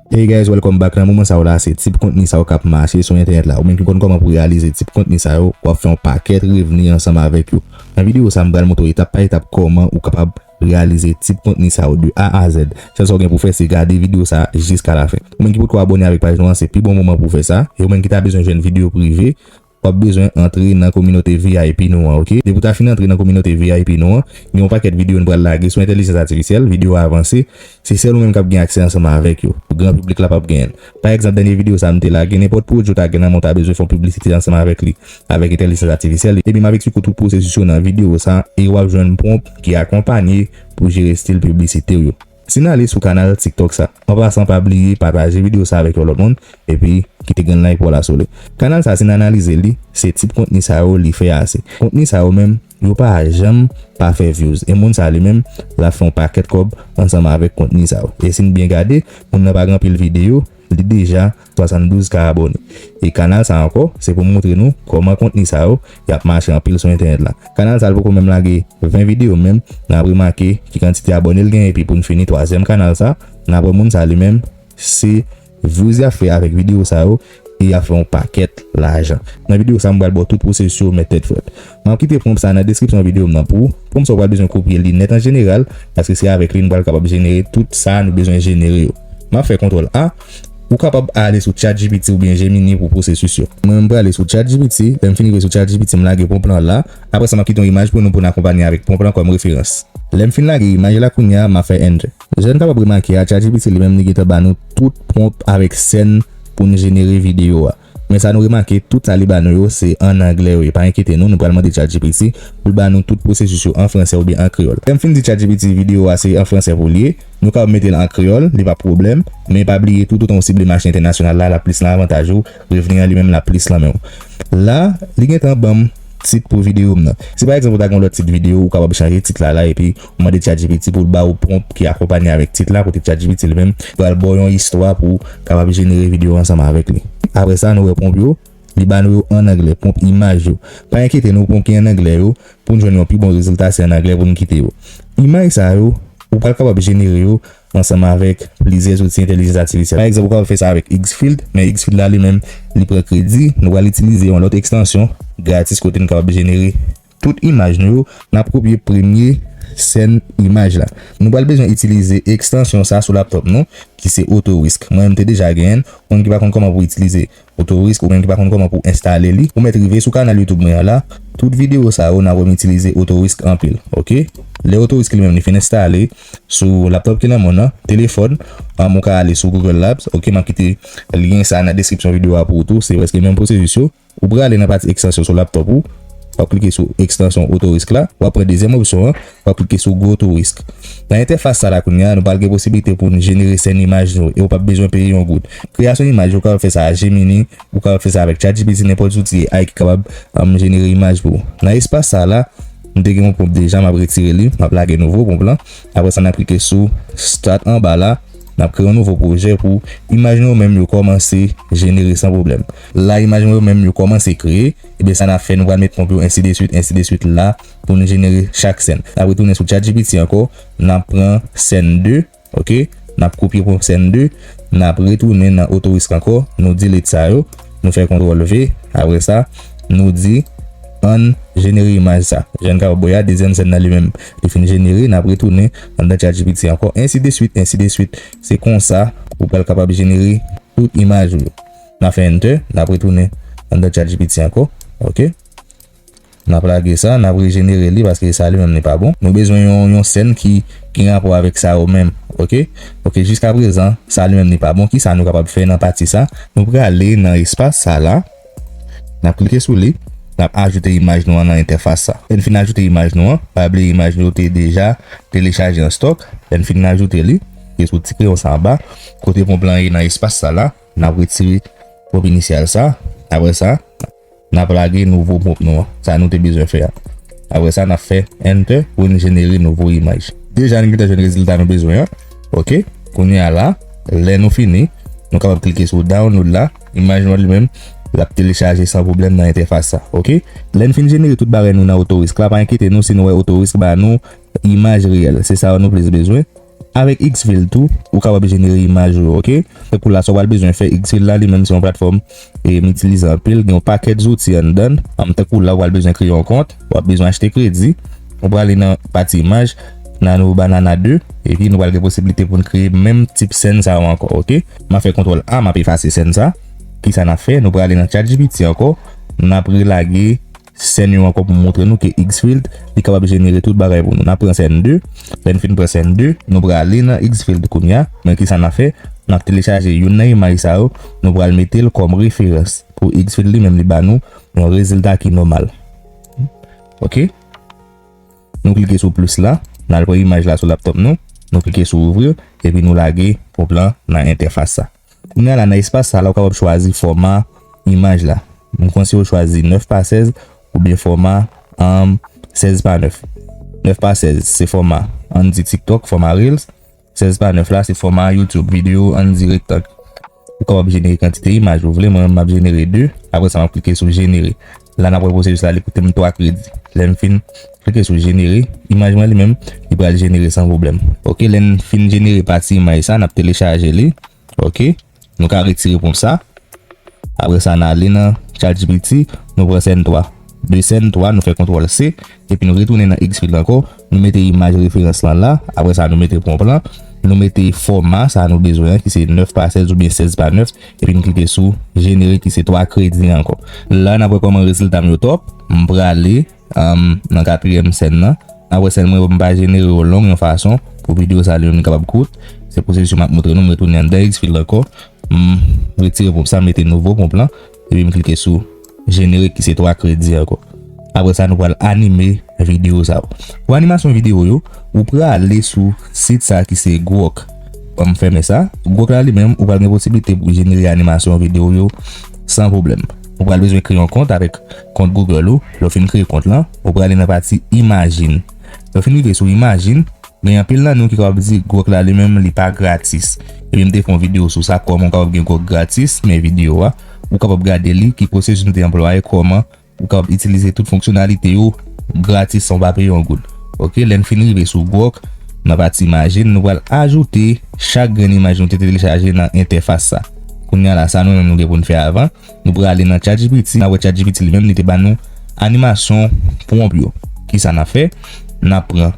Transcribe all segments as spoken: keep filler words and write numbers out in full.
Hey guys, welcome back. Nan moman sa yo la, se tip kontni sa yo k ap mache sou entènèt la. Ou menm ki konn kòman pou realize tip kontni sa yo, w ap fè yon pakèt revni ansanm avèk yo. Nan videyo sa, m pral montre w etap pa etap kòman ou kapab realize tip kontni sa yo de A a Z. Sèl sa w gen pou fè, se gade videyo sa jiska lafen. Ou menm ki potko abòne avèk paj nou an, se pi bon moman pou w fè sa. E ou menm ki ta bezwen jwenn videyo prive, w ap bezwen antre nan kominote V I P nou an, oke? Depi w ta fin antre nan kominote V I P nou an, gen yon pakèt videyo nou pral lage sou entèlijans atifisyèl, videyo avanse, se sèl ou menm k ap gen aksè ansanm avèk yo. Gran piblik la p ap genyen l. Pa egzanp, dènye videyo sa a m te lage, nenpòt pwodui w ta gen nan men w, w ta bezwen fè yon piblisite ansanm avèk li, avèk entèlijans atifisyèl. Epi m ap eksplike w tout pwosesis yo nan videyo sa a, e w ap jwenn pwonp ki akonpanye pou jere estil piblisite w yo. Si n ale sou kanal TikTok sa, an pasan pa bliye pataje videyo sa avèk yon lòt moun, epi kite grenn like pa w la sou li. Kanal sa, si n analize li, se tip kontni sa yo li fè ase. Kontni sa yo menm, yo pa janm pa fè views. E moun sa li menm, l ap fè yon pakèt kòb ansanm avèk kontni sa yo. E si n byen gade, moun nan pa gen anpil videyo, li deja swasanndouz K abòne. E kanal sa ankò, se pou m montre nou kòman kontni sa yo, y ap mache anpil sou entènèt la. Kanal sa, l poko menm lage ven videyo menm, n ap remake ki kantite abòne l genyen, epi pou n fini twazyèm kanal sa, n ap wè moun sa li menm, se views y ap fè avèk videyo sa yo, e y ap fè yon pakèt lajan. Nan videyo sa, m pral ba w tout pwosesis yo, mèt tèt frèt. M ap kite pwonp sa nan deskripsyon videyo m nan pou ou. Pwonp sa, ou pral bezwen kopye li nèt an jeneral, paske se avèk li nou pral kapab jenere tout sa nou bezwen jenere yo. M ap fè kontwòl A. Ou kapab ale sou ChatGPT oubyen Gemini pou pwosesis yo. Mwen menm, m prale sou ChatGPT. Lè m fin rive sou ChatGPT, m lage pwonp lan la. Apre sa, m ap kite yon imaj pou nou, pou n akonpanye avèk pwonp lan kòm referans. Lè m fin lage imaj la kounye a, m ap fè Enter. Jan n kapab remake a, ChatGPT li menm li gentan ba nou tout pwonp avèk sèn pou n jenere videyo a. Men sa nou remake, tout sa li ba nou yo, se an anglè yo ye. Pa enkyete nou, nou pral mande ChatGPT pou l ba nou tout pwosesis yo an fransè oubyen an kreyòl. Lè m fin di ChatGPT videyo a se an fransè pou l ye, nou kapab mete l an kreyòl, li pa pwoblèm, men pa bliye, toutotan w sible mache entènasyonal la, l ap plis nan avantaj ou, revni an li menm l ap plis nan men w. La, li gentan ban m tit pou videyo m nan. Si pa egzanp ou ta gen yon lòt tit videyo, ou kapab chanje tit la la epi ou mande ChatGPT pou l ba ou pwonp ki akonpanye avèk tit la, kote ChatGPT li menm pral ba w yon istwa pou w kapab jenere videyo ansanm avèk li. Apre sa, nou wè pwonp yo, li ba nou yo an anglè, pwonp imaj yo. Pa enkyete nou, pwonp ki an anglè yo, pou n jwenn yon pi bon rezilta, se an anglè pou n kite yo. Imaj sa yo, ou pral kapab jenere yo ansanm avèk plizyè zouti entèlijans atifisyèl. Pa egzanp, ou kapab fè sa avèk Xfilter, men Xfilter la li menm, li pran kredi. Nou pral itilize yon lòt ekstansyon gratis kote n kapab jenere tout imaj nou yo. N ap kopye premye sèn imaj la. Nou pral bezwen itilize ekstansyon sa sou laptop nou, ki se Autorisk. Mwen menm, m te deja genyen l. Ou menm ki pa konn kòman pou itilize Autorisk, ou menm ki pa konn kòman pou enstale li, ou mèt rive sou kanal YouTube mwen an la. Tout videyo sa yo, n ap wè m itilize Autorisk anpil, oke? Lè Autorisk li menm li fin enstale sou laptop ki nan men w nan, telefòn, an, ou ka ale sou Google Labs, oke? M ap kite lyen sa nan deskripsyon videyo a pou ou tou, se prèske menm pwosesis yo. Ou prale nan pati ekstansyon sou laptop ou, w ap klike sou ekstansyon Autorisk la, w ap pran dezyèm opsyon an, w ap klike sou Go to Risk. Nan entèfas sa la kounye a, nou pral gen posiblite pou n jenere sèn imaj nou e ou p ap bezwen peye yon goud. Kreyasyon imaj, ou kapab fè sa a Gemini, ou kapab fè sa avèk ChatGPT, nenpòt zouti A I ki kapab, um, jenere imaj pou ou. Nan espas sa la, m te gen yon pwonp deja, m ap retire li, m ap lage nouvo pwonp lan. Apre sa, n ap klike sou Start anba la, n ap kreye yon nouvo pwojè pou imaj nou yo menm yo kòmanse jenere san pwoblèm. La, imaj nou yo menm yo kòmanse kreye, ebyen sa n ap fè, nou pral met pwonp yo ensi de swit, ensi de swit la, pou nou jenere chak sèn. N ap retounen sou ChatGPT ankò, n ap pran sèn de, oke? N ap kopye pwonp sèn de, n ap retounen nan Autorisk ankò, nou delete sa yo, nou fè kontwòl V, apre sa, nou di, ann jenere imaj sa. Jan n kapab wè a, dezyèm sèn nan li menm, li fin jenere, n ap retounen anndan ChatGPT ankò, ensi de swit, ensi de swit. Se konsa, ou pral kapab jenere tout imaj ou yo. N ap fè Enter, n ap retounen anndan ChatGPT ankò, oke? N ap lage sa, n ap rejenere li paske sa li menm li pa bon. Nou bezwen yon, yon sèn ki gen rapò avèk sa yo menm, oke? Oke, jiska prezan, sa li menm li pa bon. Kisa nou kapab fè nan pati sa? Nou prale nan espas sa la. N ap klike sou li. N ap ajoute imaj nou an nan entèfas sa. Lè n fin ajoute imaj nou an, pa bliye imaj nou yo te deja telechaje an stòk. Lè n fin ajoute li, klike sou ti kreyon sa anba, kote pwonp lan ye nan espas sa la, n ap retire pwonp inisyal sa. Apre sa, n ap lage nouvo pwonp nou an, sa nou te bezwen fè a. Apre sa, n ap fè Enter pou n jenere nouvo imaj. Deja, nou gentan jwenn rezilta nou bezwen an. Oke? Kounye a la, lè nou fini, nou kapab klike sou Download la. Imaj nou an li menm, l ap telechaje san pwoblèm nan entèfas sa. Oke? Lè n fin jenere tout bagay nou nan Autorisk la, pa enkyete nou si nou wè Autorisk ba nou imaj reyèl. Se sa yo nou plis bezwen. Avèk Xfilter tou, ou kapab jenere imaj ou yo, oke? Tankou la, sa w pral bezwen fè, Xfilter la, li menm, se yon platfòm e m itilize anpil, gen yon pakèt zouti anndan l. Tankou la, w pral bezwen kreye yon kont, w ap bezwen achte kredi. Ou prale nan pati imaj, Nano Banana de, epi nou pral gen posiblite pou n kreye menm tip sèn sa yo ankò, oke? M ap fè kontwòl A, m ap efase sèn sa. Kisa n ap fè? Nou prale nan ChatGPT ankò, n ap relage sèn yo ankò pou montre nou ke Xfilter, li kapab jenere tout bagay pou nou. N ap pran sèn de, lè n fin pran sèn de, nou prale nan Xfilter kounye a. Men kisa n ap fè? N ap telechaje youn nan imaj sa yo, nou pral mete l kòm referans pou Xfilter li menm li ba nou yon rezilta ki nòmal. Oke? Nou klike sou plis la, n al pran imaj la sou laptòp nou, nou klike sou ouvrir, epi nou lage pwonp lan nan entèfas sa. Kounye a la, nan espas sa la, ou kapab chwazi fòma imaj la. M konseye w chwazi nèf pa sèz oubyen fòma, um, sèz pa nèf. Nèf pa sèz, se fòma, ann di TikTok, fòma Reels. Sèz pa nèf la, se fòma YouTube, videyo, ann di rektang. Ou kapab jenere kantite imaj ou vle, mwen menm m ap jenere de. Apre sa, m ap klike sou jenere. La, n ap wè pwosesis la, li koute m twa kredi. Lè m fin klike sou jenere, imaj mwen li menm, li pral jenere san pwoblèm. Oke, lè n fin jenere pati imaj sa, n ap telechaje li. Oke, nou ka retire pwonp sa. Apre sa, n ale nan ChatGPT, nou pran sèn twa. De sèn twa, nou fè kontwòl C, epi nou retounen nan Xfilter ankò, nou mete imaj referans lan la, apre sa, nou mete pwonp lan, nou mete fòma sa nou bezwen an, ki se nèf pa sèz oubyen sèz pa nèf, epi nou klike sou jenere, ki se twa kredi ankò. La, n ap wè kòman rezilta m yo top. M prale, um, nan katriyèm sèn nan. N ap wè sèn mwen yo, m pa jenere yo long yon fason pou videyo sa li menm li kapab kout. Se pwosesis yo m ap montre nou, m retounen anndan Xfilter ankò. M retire pwonp sa, m mete nouvo pwonp lan, epi m klike sou jenere ki se twa kredi ankò. Apre sa, nou pral anime videyo sa yo. Pou animasyon videyo yo, ou prale sou sit sa ki se Grok. Ban m fèmen sa. Grok la li menm, ou pral gen posiblite pou jenere animasyon videyo yo san pwoblèm. Ou pral bezwen kreye yon kont avèk kont Google ou. Lè w fin kreye kont lan, ou prale nan pati Imagen. Lè w fin rive sou Imagen, gen anpil nan nou ki kapab di Grok la li menm li pa gratis. Epi m te fè yon videyo sou sa, kòman w kapab gen Grok gratis, men videyo a, ou kapab gade li, ki pwosesis m te anplwaye, kòman ou kapab itilize tout fonksyonalite yo gratis san w pa peye yon goud. Oke, lè n fin rive sou Grok, nan pati Imagen, nou pral ajoute chak grenn imaj nou te telechaje nan entèfas sa. Kounye a la, sa nou menm nou gen pou n fè avan. Nou prale nan ChatGPT, n ap wè ChatGPT li menm, li te ba nou animasyon pwonp yo. Kisa n ap fè? N ap pran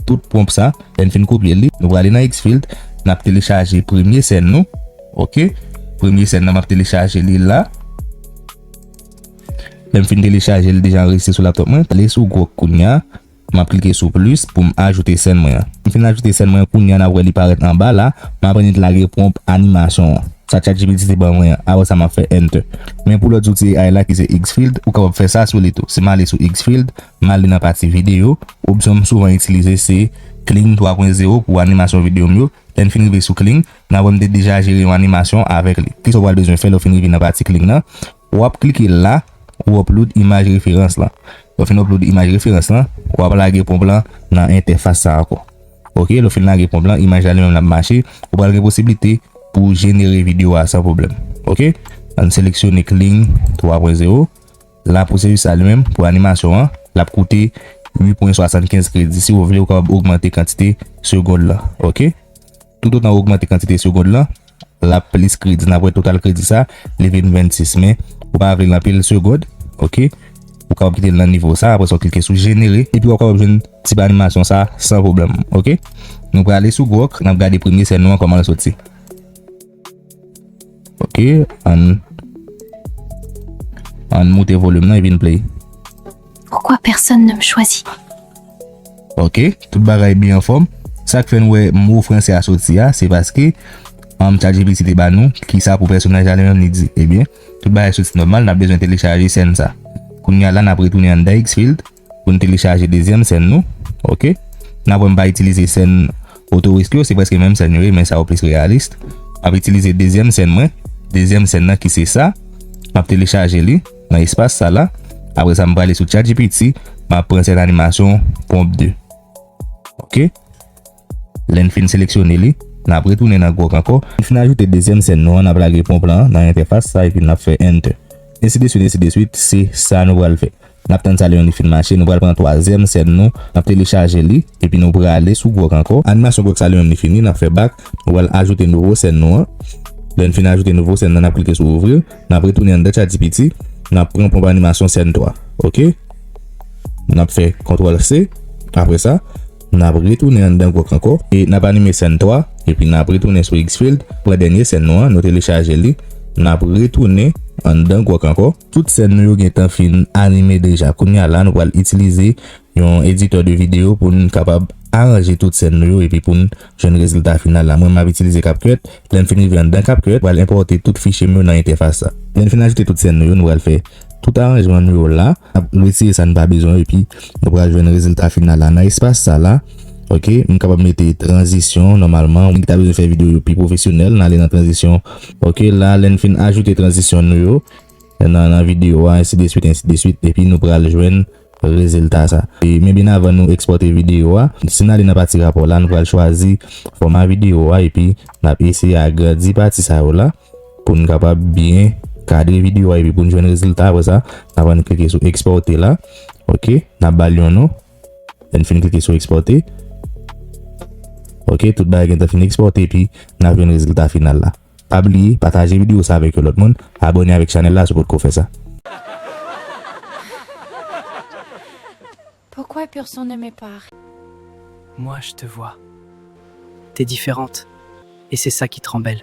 tout pwonp sa, lè n fin kopye li, nou prale nan Xfilter, n ap telechaje premye sèn nou. Oke? Premye sèn nan, m ap telechaje li la. Lè m fin telechaje li deja anrejistre sou laptop mwen, ale sou Grok kounye a. M ap klike sou plis pou m ajoute sèn mwen an. M fin ajoute sèn mwen an, kounye a n ap wè li parèt anba la. M ap annik lage pwonp animasyon an. Sa ChatGPT te ban mwen an. Apre sa, m ap fè Enter. Men pou lòt zouti A I la ki se Xfilter, ou kapab fè sa sou li tou. Si m ale sou Xfilter, m ale nan pati videyo, opsyon m souvan itilize se Kling twa pwen zewo pou animasyon videyo m yo. Lè n fin rive sou Kling, n ap wè m te deja jere yon animasyon avèk li. Kisa w pral bezwen fè lè w fin rive nan pati Kling nan? W ap klike la, ou upload imaj referans lan. Lè w fin upload imaj referans lan, w ap lage pwonp lan nan entèfas sa ankò. Oke, lè w fin lage pwonp lan, imaj la li menm l ap mache, ou pral gen posiblite pou w jenere videyo a san pwoblèm. Oke? Ann seleksyone Kling twa pwen zewo. La, pwosesis sa li menm, pou animasyon an, l ap koute uit pwen swasannkenz kredi. Si w vle, ou kapab ogmante kantite segond lan. Oke? Toutotan w ogmante kantite segond lan, l ap plis kredi. N ap wè total kredi sa, li vin vennsis. Men, ou pa vle l anpil segond, oke? Ou kapab kite l nan nivo sa, apre sa w klike sou jenere, epi w ap kapab jwenn tip animasyon sa san pwoblèm, oke? Nou prale sou Grok, n ap gade premye sèn nou an kòman l soti. Oke, ann, ann moute volim nan epi n play. Pourquoi personne ne me choisit? Oke, tout bagay byen anfòm. Sa k fè n wè mo franse a soti a, se paske, um, ChatGPT te ba nou kisa pou pèsonaj la li menm li di. Ebyen, tout bagay soti nòmal, n ap bezwen telechaje sèn sa. Kounye a la, n ap retounen anndan Xfilter pou n telechaje dezyèm sèn nou. Oke? N ap wè m pa itilize sèn otorisk yo, se prèske menm sèn yo ye, men sa yo plis reyalis. M ap itilize dezyèm sèn mwen. Dezyèm sèn nan ki se sa. M ap telechaje li nan espas sa la. Apre sa, m prale sou ChatGPT, m ap pran sèn animasyon pwonp de. Oke? Lè n fin seleksyone li, n ap retounen nan Grok ankò. N fin ajoute dezyèm sèn nou an, n ap lage pwonp lan nan entèfas sa, epi n ap fè Enter. Ensideswit, ensideswit, se sa nou pral fè. N ap tann sa li menm li fin mache, nou pral pran twazyèm sèn nou, n ap telechaje li, epi nou prale sou Grok ankò. Animasyon Grok sa li menm li fini, n ap fè bak, nou pral ajoute nouvo sèn nou an. Lè n fin ajoute nouvo sèn nan, n ap klike sou ouvrir, n ap retounen anndan ChatGPT, n ap pran ponp animasyon sèn twa. Oke? N ap fè kontwòl C. Apre sa, n ap retounen anndan Grok ankò e n ap anime sèn twa, epi n ap retounen sou Xfilled, pran dènye sèn nou an, nou telechaje li, n ap retounen anndan Grok ankò. Tout sèn nou yo gentan fin anime deja. Kounye a la, nou pral itilize yon editè de videyo pou n kapab aranje tout sèn nou yo epi pou n jwenn rezilta final la. Mwen, m ap itilize CapCut. Lè n fin rive anndan CapCut, m pral enpòte tout fichye m yo nan entèfas sa. Lè n fin ajoute tout sèn nou yo, nou pral fè tout aranjman nou yo la. N ap retire sa n pa bezwen yo, epi nou pral jwenn rezilta final la. Nan espas sa la, oke, m kapab mete tranzisyon nòmalman. Ou ki ta bezwen fè videyo yo pi pwofesyonèl, n ale nan tranzisyon. Oke, la, lè n fin ajoute tranzisyon nou yo nan, nan videyo a, ensi de swit, ensi de swit, epi nou pral jwenn rezilta sa. E, men byen avan nou ekspòte videyo a, si n ale nan pati rapò la, nou pral chwazi fòma videyo a, epi n ap eseye agrandi pati sa yo la, pou n kapab byen kadre videyo a, epi pou n jwenn rezilta. Apre sa, n ap ann klike sou ekspòte la. Oke, n ap ba l yon non. Lè n fin klike sou ekspòte. Oke, tout bagay gentan fin ekspòte, epi n ap jwenn rezilta final la. Pa bliye, pataje videyo sa avèk yon lòt moun, abòne avèk chanèl la si w potko fè sa. Pourquoi personne ne me parle? Moi, je te vois. T'es différente. Et c'est ça qui te rend belle.